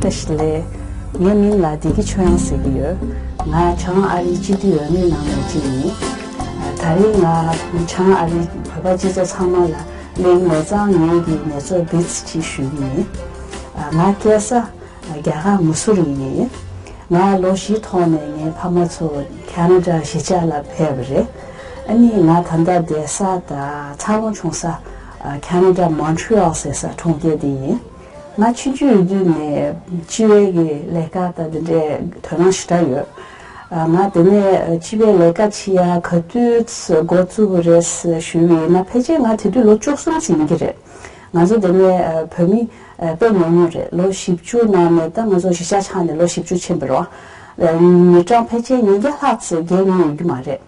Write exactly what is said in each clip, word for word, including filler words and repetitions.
ལགས། ངའི་མིང་ལ་བདེ་སྐྱིད་ཆོས་དབྱངས་ཟེར་གྱི་ཡོད། ང་བྱང་ཨ་རིའི་སྤྱི་འཐུས་འོས་མི་ནང་ནས་གཅིག་ཡིན། ད་རེས་ང་བྱང་ཨ་རིའི་བོད་པ་སྤྱི་ཚོགས་ཚང་མ་ལ་གླེང་མོལ་ཙང་ངེད་ཀྱི་ནེ་ཙོ་བིས་ཅིག་ཞུ་གི་ཡིན། ང་སྐྱེས་ས་རྒྱ་གར་མུ་སུ་རི་ཡིན། ང་ལོ་བཞི་ཐོག་ནས་ངའི་ཕ་མ་ཚོ་ཁ་ན་ཌ་གཞིས་ཆགས་ལ་ཕེབས་པ་རེད། ཨ་ནི་ང་ད་ལྟ་བསྡད་ས་དང་འཚར་ལོངས་བྱུང་ས་ཁ་ན་ཌ་མོན་ཊི་ཡལ་ཟེར་ས་གྲོང་ཁྱེར་དེ་ཡིན། ང་ཆུང་ཆུང་ཡོད་དུས་ནས་སྤྱི་པའི་གི་ལས་ཀ་དང་དེ་འདྲའི་དོ་སྣང་ཞེ་དྲག་ཡོད། ང་དེ་ནས་སྤྱི་པའི་ལས་ཀ་བྱེད་ཡ་ག་དུས་འགོ་བཙུགས་པ་རེད་ཞུས་པ་ཡིན་ན། ཕལ་ཆེར་ང་དེ་དུས་ལོ་བཅུ་གསུམ་ཙམ་ཡིན་གྱི་རེད། ང་ཚོ་དེ་ནས་བོད་མི་དཔེ་ཉུང་ཉུང་རེད། ལོ་བཞི་བཅུ་ནང་ནས་ད་ང་ཚོ་གཞིས་ཆགས་ཆགས་ནས་ལོ་བཞི་བཅུ་ཕྱིན་པ་རེད་བ། མི་གྲངས་ཕལ་ཆེར་ཉིས་བརྒྱ་ལྷག་ཙམ་བརྒལ་མྱོང་ཡོད་ཀྱི་མ་རེད།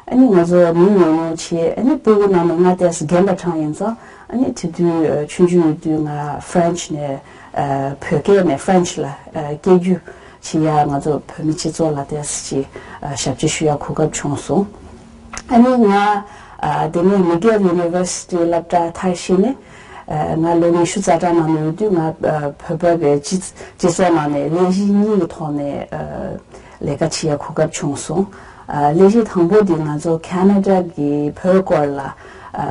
ཨ་ནི་ང་ཚོ་མི་ཉུང་ཉུང་བྱས། ཨ་ནི་སྤུ་གུ་ནང་ནས་ང་ཏོག་ཙམ་རྒན་པ་གྲས་ཡིན་ཙང་། ཨ་ནི་དེ་དུས་ཆུང་ཆུང་ཡོད་དུས་ང་ཧྥ་རན་ཆི་ནས་བོད་སྐད་ནས་ཧྥ་རན་ཆི་ལ་སྐད་སྒྱུར་བྱེད་ཡ། ང་ཚོ་བོད་མི་སྤྱི་ཚོགས་ལ་ཏོག་ཙམ་ཞབས་ཕྱི་ཞུ་ཡ་གོ་སྐབས་བྱུང་སོང་། ཨ་ནི་ང་དེ་ནས་མི་གྷེལ་ཡུ་ནི་ཝར་སི་ཊི་སློབ་གྲྭ་མཐར་ཕྱིན་ནས། ང་ལོ་ཉི་ཤུ་རྩ་གྲངས་ནང་ནས་ཡོད་དུས་ང་བོད་པ་གི་སྤྱི་སྤྱི་ཚོགས་ནང་ནས་ལས་གཞི་གཉིས་ཀྱི་ཐོག་ནས་ལས་ཀ་བྱེད་ཡ་གོ་སྐབས་བྱུང་སོང་། ལས་གཞི་དང་པོ་དེ་ང་ཚོ་ཁ་ན་ཌ་གི་བོད་སྐོར་ལ་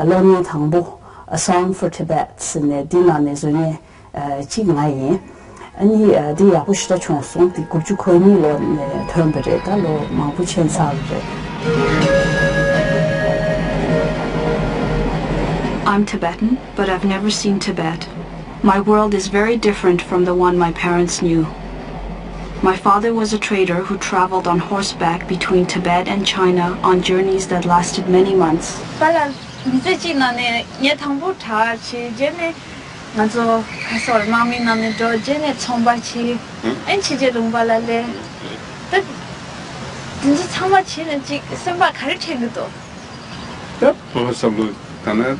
གློག་བརྙན་དང་པོ། A Song for Tibet ཟེར་ནས་འདི་ནང་ནས་བཟོ་མཁན་གཅིག་ང་ཡིན། ཨ་ནི་འདི་ཡག་པོ་ཞེ་དྲག་བྱུང་སོང་། འདི་དགུ་བཅུ་གོ་གཉིས་ལོ་ནས་ཐོན་པ་རེད། ད་ལོ་མང་པོ་ཕྱིན་ཚར་བ་རེད། I'm Tibetan, but I've never seen Tibet. My world is very different from the one my parents knew. My father was a trader who traveled on horseback between Tibet and China on journeys that lasted many months. པཱ་ལགས། མི་ཚེ་གཅིག་ནང་ནས་ངས་དང་པོ་གྲྭ་བྱས། རྗེས་ནས་ང་ཚོ་ཁ་སོར་དམག་མི་ནང་ནས་འགྲོ། རྗེས་ནས་ཚོང་པ་བྱས། ཨེ་ཕྱི་རྒྱལ་ལུང་པ་ལ་སླེབས། ད་དེ་ཚོ་ཚང་མ་བྱས་ནས་ཅིག་སེམས་པ་ག་རེ་དྲན་གྱི་འདུག་ད་བོད་བསམ་བློ་བཏང་ན་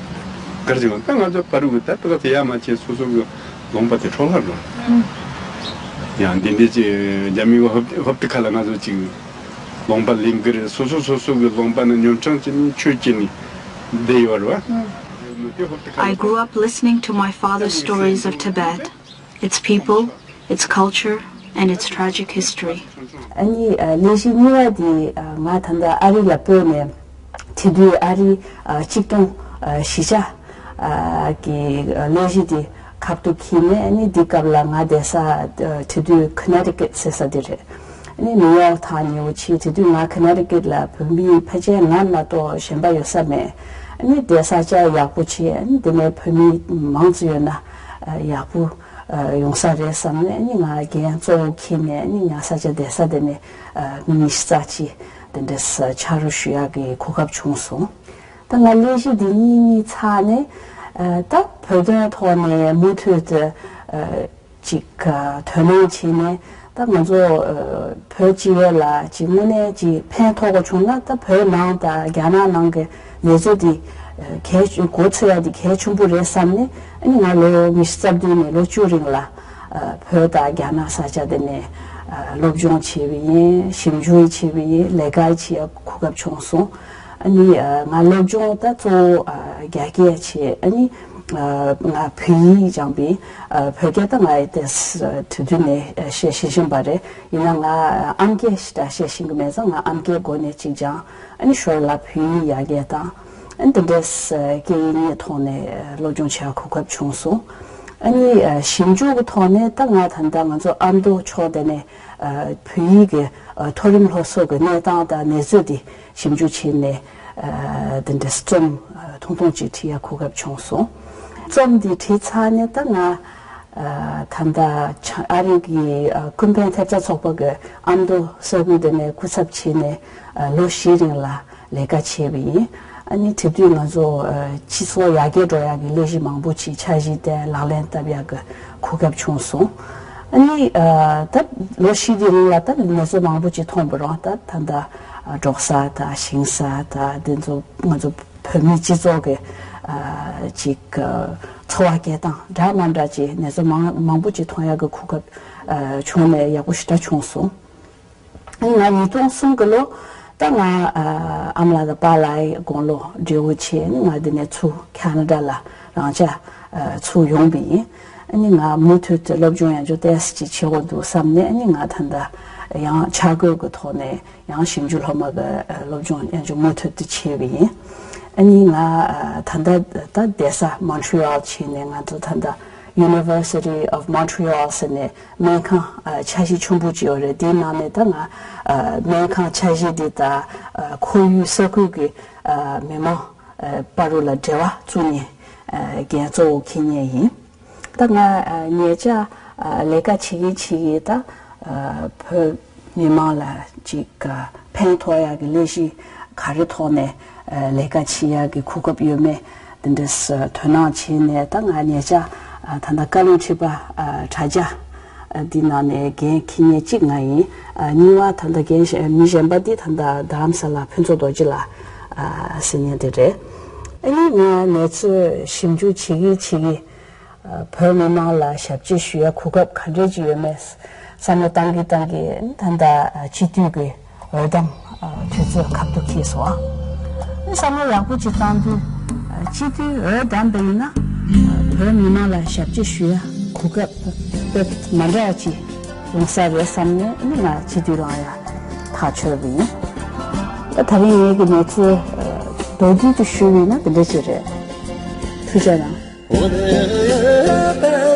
ག་རེ་བྱེད་དགོས། ད་ང་ཚོ་བར་དུ་ད་ལྟ་དེ་ཡ་མ་བྱས་སོ་སོ་གི་ལུང་པ་དེ་འཕྲོ་བརླག་འགྲོ། ཡང་འདི་འདྲའི་ཅིག་རྒྱ་མི་གི་ཧོབ་ཧོབ་ཏེ་ཁ་ལ་ང་ཚོ་ཅིག་ལུང་པ་ལེན་གི་རེད། སོ་སོ་སོ་སོ་གི་ལུང་པ་ནས་ཉམ་ཆུང་བྱས་ནས་ཆོས་བྱས་ནས་བསྡད་ཡོད་རེད་བ། I grew up listening to my father's stories of Tibet, its people, its culture, and its tragic history. ཨ་ནི་ལས་གཞི་གཉིས་པ་དེ་ང་ད་ལྟ་ཨ་རི་ལ་སྤོས་ནས། དེ་དུས་ཨ་རི་གཅིག་སྟོང་བཞི་བརྒྱ་གི་ལས་གཞི་དེ་ཁ་ཐུག་འཁྱེར་ནས། ཨ་ནི་འདི་སྐབས་ལ་ང་བསྡད་ས་དེ་དུས་ཁོ་ནེ་ཊི་ཀེཊ་ཟེར་ས་དེ་རེད། ཨ་ནི་ནིའུ་ཡོག་ཐག་ཉེ་བོ་བྱས། དེ་དུས་ང་ཁོ་ནེ་ཊི་ཀེཊ་ལ་བོད་མི་ཕལ་ཆེར་ང་མ་གཏོགས་གཞན་པ་ཡོད་ས་མེད། ཨ་ནི་བསྡད་ས་ཆ་ཡག་པོ་བྱས། ཨ་ནི་དེ་ནས་བོད་མི་མང་ཙམ་ཡོད་ན་ཡག་པོ་ཡོང་ས་རེད་བསམ་ནས། ཨ་ནི་ང་འགན་གཙོ་བོ་འཁྱེར་ནས། ཨ་ནི་ང་ས་ཆ་བསྡད་ས་དེ་ནས་མི་ཉི་ཤུ་རྩ་གཅིག་དེ་འདྲས་ཕྱག་རོགས་ཞུ་ཡག་གི་གོ་སྐབས་བྱུང་སོང་། ད་ང་ལས་གཞི་འདི་གཉིས་གཉིས་ཚར་ནས། ད་བོད་དོན་ཐོག་ནས་མུ་མཐུད་དུ་ཅིག་དོ་སྣང་བྱས་ནས། ད་ང་ཚོ་བོད་སྤྱི་པ་ལ་ཅིག་དངོས་གནས་ཅིག་ཕན་ཐོགས་པ་བྱུང་ན། ད་བོད་ནང་དང་རྒྱ་ནག་ནང་གི་ནེ་ཙོ་འདི་གལ་ཆེ། མགོ་ཚོད་ཡ་འདི་གལ་ཆེན་པོ་རེད་བསམ་ནས། ཨ་ནི་ང་ལོ་ཉི་ཤུ་རྩ་བདུན་ནས་ལོ་བཅུ་རིང་ལ་བོད་དང་རྒྱ་ནག་ས་ཆ་དེ་ནས་སློབ་སྦྱོང་བྱས་པ་ཡིན། ཞིབ་འཇུག་བྱས་པ་ཡིན། ལས་ཀ་བྱེད་ཡ་གོ་སྐབས་བྱུང་སོང་། ཨ་ནི་ང་སློབ་སྦྱོང་ད་གཙོ་བོ་རྒྱ་སྐད་བྱས། ཨ་ནི་ང་བོད་ཡིག་སྦྱངས་པ་ཡིན། བོད་སྐད་ད་ང་དེ་དུས་ནས་བཤད་ཤེས་བཞིན་པ་རེད། ཡིན་ན་ང་ཨམ་སྐད་ཞེ་དྲག་བཤད་ཤེས་ཀྱི་མེད་ཙང་། ང་ཨམ་སྐད་སྒོ་ནས་གཅིག་སྦྱངས། ཨ་ནི་ཞོར་ལ་བོད་ཡིག་ཡར་རྒྱས་བཏང་། ཨ་ནི་དེ་འདྲས་སྐད་ཡིག་གཉིས་ཐོག་ནས་སློབ་སྦྱོང་བྱེད་ཡ་གོ་སྐབས་བྱུང་སོང་། ཨ་ནི་ཞིབ་འཇུག་གི་ཐོག་ནས་ད་ང་ད་ལྟ་ང་ཚོ་ཨ་མདོ་ཕྱོགས་དེ་ནས་བོད་ཡིག་གི་མཐོ་རིམ་སློབ་གསོ་གི་གནས་སྟངས་དང་གནས་ཚུལ་དེ་ཞིབ་འཇུག་བྱས་ནས། དེ་འདྲ་རྩོམ་ཐུང་ཐུང་ཅིག་བྲིས་ཡ་གོ་སྐབས་བྱུང་སོང་། རྩོམ་འདི་བྲིས་ཚར་ནས་ད་ང་ད་ལྟ་ཨ་རི་གི་ཀུན་ཕན་ཐེབས་རྩ་ཚོགས་པ་གི་ཨ་མདོ་ས་ཁུལ་དེ་ནས་སྐུ་ཚབ་བྱས་ནས་ལོ་བཞི་རིང་ལ་ལས་ཀ་བྱས་པ་ཡིན། ཨ་ནི་དེ་དུས་ང་ཚོ་སྤྱི་ཚོགས་ཡར་རྒྱས་འགྲོ་ཡ་གི་ལས་གཞི་མང་པོ་ཅིག་འཆར་གཞི་དེ་ལག་ལེན་བསྟར་ཡ་གི་གོ་སྐབས་བྱུང་སོང་། ཨ་ནི་ད་ལོ་བཞི་དེ་རིང་ལ་ད་ནེ་ཙོ་མང་པོ་ཅིག་ཐོན་པ་རེད། ད་ད་ལྟ་འབྲོག་ས་དང་ཞིང་ས་དང་དེ་ཚོ་ང་ཚོ་བོད་མི་སྤྱི་ཚོགས་ཀྱི་ཅིག་འཚོ་བ་སྐྱེལ་སྟངས་འདྲ་མ་འདྲ་ཅིག་ནེ་ཙོ་མང་མང་པོ་ཅིག་ཐོན་ཡག་གི་གོ་སྐབས་བྱུང་ནས་ཡག་པོ་ཞེ་དྲག་བྱུང་སོང་། ང་ཉིས་སྟོང་གསུམ་གི་ལོ་ད་ང་ཨ་མ་ལགས་དང་པཱ་ལགས་དགུང་ལོ་བགྲེས་པོ་བྱས་ནས་ང་འདི་ནས་ཚུར་ཁ་ན་ཌ་ལ་རང་ཅག་ཚུར་ཡོང་པ་ཡིན། ཨ་ནི་ང་མུ་མཐུད་དུ་སློབ་སྦྱོང་ཡང་ཅུང་ཏོག་ཙམ་ཅིག་བྱེད་དགོས་འདུག་བསམ་ནས། ཨ་ནི་ང་ད་ལྟ་ཡང་འཆར་འགོད་ཀྱི་ཐོག་ནས་ཡང་ཞིབ་འཇུག་སློབ་མ་གི་སློབ་སྦྱོང་ཡང་ཅུང་མུ་མཐུད་དུ་བྱས་པ་ཡིན། ཨ་ནི་ང་ད་ལྟ་ད་བསྡད་ས་Montreal་བྱས་ནས། ང་ཚོ་ད་ལྟ་University of Montreal་ཟེར་ནས་སྨན་ཁང་ཨ་འཆར་གཞི་ཆེན་པོ་ཅིག་ཡོད་རེད། དེའི་ནང་ནས་ད་ང་ཨ་སྨན་ཁང་འཆར་གཞི་འདི་དང་ཨ་ཁོར་ཡུག་ས་ཁུལ་གྱི་ཨ་མི་མང་ཨ་བར་ལ་འབྲེལ་བ་བཙུགས་ནས་ཨ་འགན་གཙོ་བོ་འཁྱེར་མཁན་ཡིན། ད་ང་ཨ་ཉེ་ཆར་ཨ་ལས་ཀ་བྱེད་ཀྱིན་བྱེད་ཀྱིན་ད་ཨ་བོད་མི་མང་ལ་ཅིག་ཨ་ཕན་ཐོགས་ཡག་གི་ལས་གཞི་ག་རེ་ཐོག་ནས་ཨ་ལས་ཀ་བྱེད་ཡག་གི་གོ་སྐབས་ཡོད་མེད་དེ་འདྲས་ཨ་དོ་སྣང་བྱས་ནས། ད་ང་ཉེ་ཆར་ཨ་ད་ལྟ་བཀའ་བློན་ཁྲི་པ་ཨ་དྲ་རྒྱ་ཨ་འདི་ནང་ནས་འགན་འཁྱེར་མཁན་གཅིག་ང་ཡིན། ཨ་གཉིས་པ་ད་ལྟ་འགན་གཞན་མི་གཞན་པ་འདི་ད་ལྟ་རྡ་རམ་ས་ལ་ཕུན་ཚོགས་རྡོ་རྗེ་ལགས་ཨ་ཟེར་མཁན་དེ་རེད། ཨ་ནི་ང་ང་ཚོས་ཞིབ་འཇུག་བྱེད་ཀྱིན་བྱེད་ཀྱིན་ཨ་བོད་མི་མང་ལ་ཞབས་ཕྱི་ཞུ་ཡ་གོ་སྐབས་ག་འདྲས་ཅིག་ཡོད་མེད་བསམ་བློ་བཏང་གིན་བཏང་གིན། ད་ལྟ་ཨ་སྤྱི་འཐུས་ཀྱི་འོས་བསྡོམས་ཨ་དུས་ཚོད་ཁ་ཐུག་འཁེལ་སོང་། ཨ་ནི་བསམ་བློ་ཡག་པོ་ཅིག་བཏང་དུས་ཨ་སྤྱི་འཐུས་འོས་བསྡོམས་པ་ཡིན་ན་ཨ་བོད་མི་མང་ལ་ཞབས་ཕྱི་ཞུ་ཡ་གོ་སྐབས་དཔེ་མ་འདྲ་བ་ཅིག་ཡོང་ས་རེད་བསམ་ནས། ཨ་ནི་ང་སྤྱི་འཐུས་རང་ཡ་ཐག་ཆོད་པ་ཡིན། ད་ད་རིང་ངེད་ཀྱི་གནས་ཚུལ་ཨ་མདོར་བསྡུས་ཏུ་ཞུས་པ་ཡིན་ན་འདི་འདྲ་ཅིག་རེད། ཐུགས་རྗེ་གནང་།